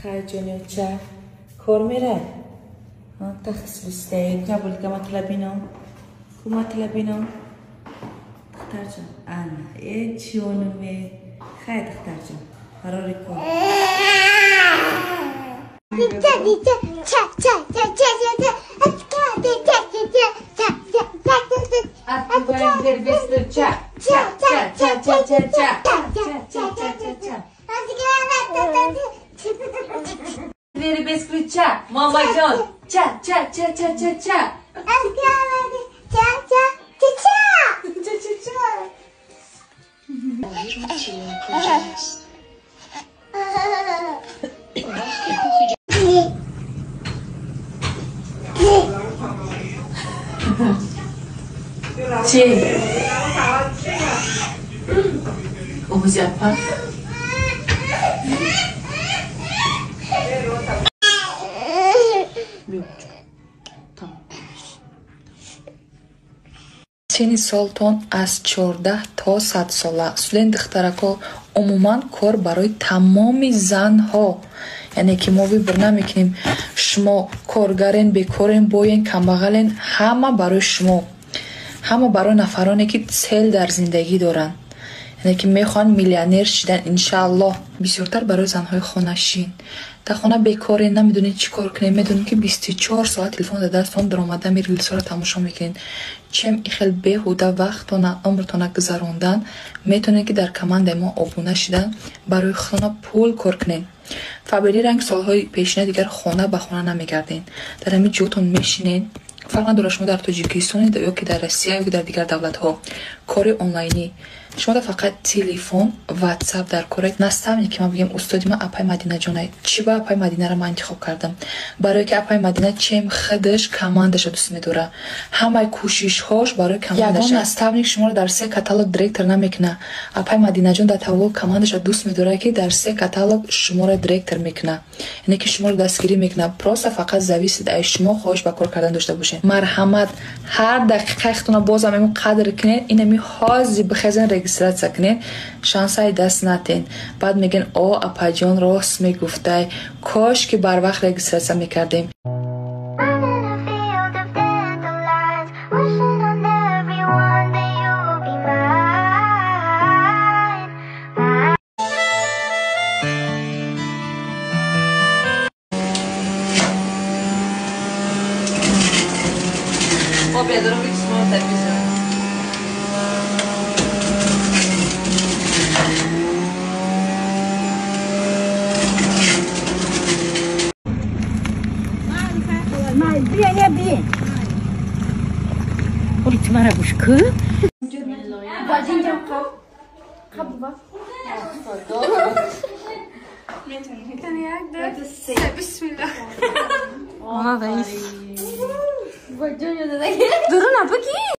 Хай ҷониёча кор мера тахсбистае кабулка матлабинам ку матлабинам духтарҷон ана э чионуме хай духтарҷон қарори кор. Двери без ключа, мама ҷон, ча ча ча ча ча ча. Ча ча ча ча. Ча ча ча. Чӣ? Овози апа? Синни солтон аз 14 то 100 сола. Студент духтарако, умуман кор барои тамоми занҳо. Яъне ки мо выбор намекунем, шумо коргарен, бекорен, боен, камбағален, ҳама барои шумо. Ҳама барои нафароне ки цель дар зиндагӣ доранд. Яъне ки мехоҳанд миллионер шидан, иншааллоҳ. Бисёртар барои занҳои хонашин. Дар хона бекорен, намедонед чӣ кор кунед, медонед ки 24 соат телефон дар дастон даромада рилсҳоро тамошо мекунед. Чем и хел беҳуда вақтона, умртона гузарондан, метавонед ки дар командаи мо обуна шидан, барои худтона пул кор кунед. Фабрили ранг солҳои пешина дигар хона ба хона намегардед. Дар ҳамин ҷотон мешинед. Фарқ надорад шумо дар Тоҷикистонед ё ки дар Россия ё ки дар дигар давлатҳо. Кори онлайнӣ. Шумо фақат телефон, ватсап дар кор. Наставник ки ман бигем устоди ман апай Мадинаҷонай. Чӣ ба апай Мадинаро ман интихоб кардам? Барое ки апай Мадина чем худаш командаша дӯст медорад. Ҳамаи кӯшишҳош барои командаша. Ягон наставник шуморо дар се каталог директор намекунад. Апай Мадинаҷон дар тавлог командаша дӯст медорад, ки дар се каталог шуморо директор мекунад. Яъне ки шуморо дастгирӣ мекунад. Просто фақат зависит аз шумо хоҳиш ба кор кардан дошта бошед. Марҳамат, ҳар дақиқаи худтонро бозам ему қадр кунед, инами ҳозир бихезен регистрация кунед, шансаи даст натен. Баъд мегӯен, о апаҷон рост мегуфтай, кош ки барвақт регистрация мекардем. Durun, apă ki?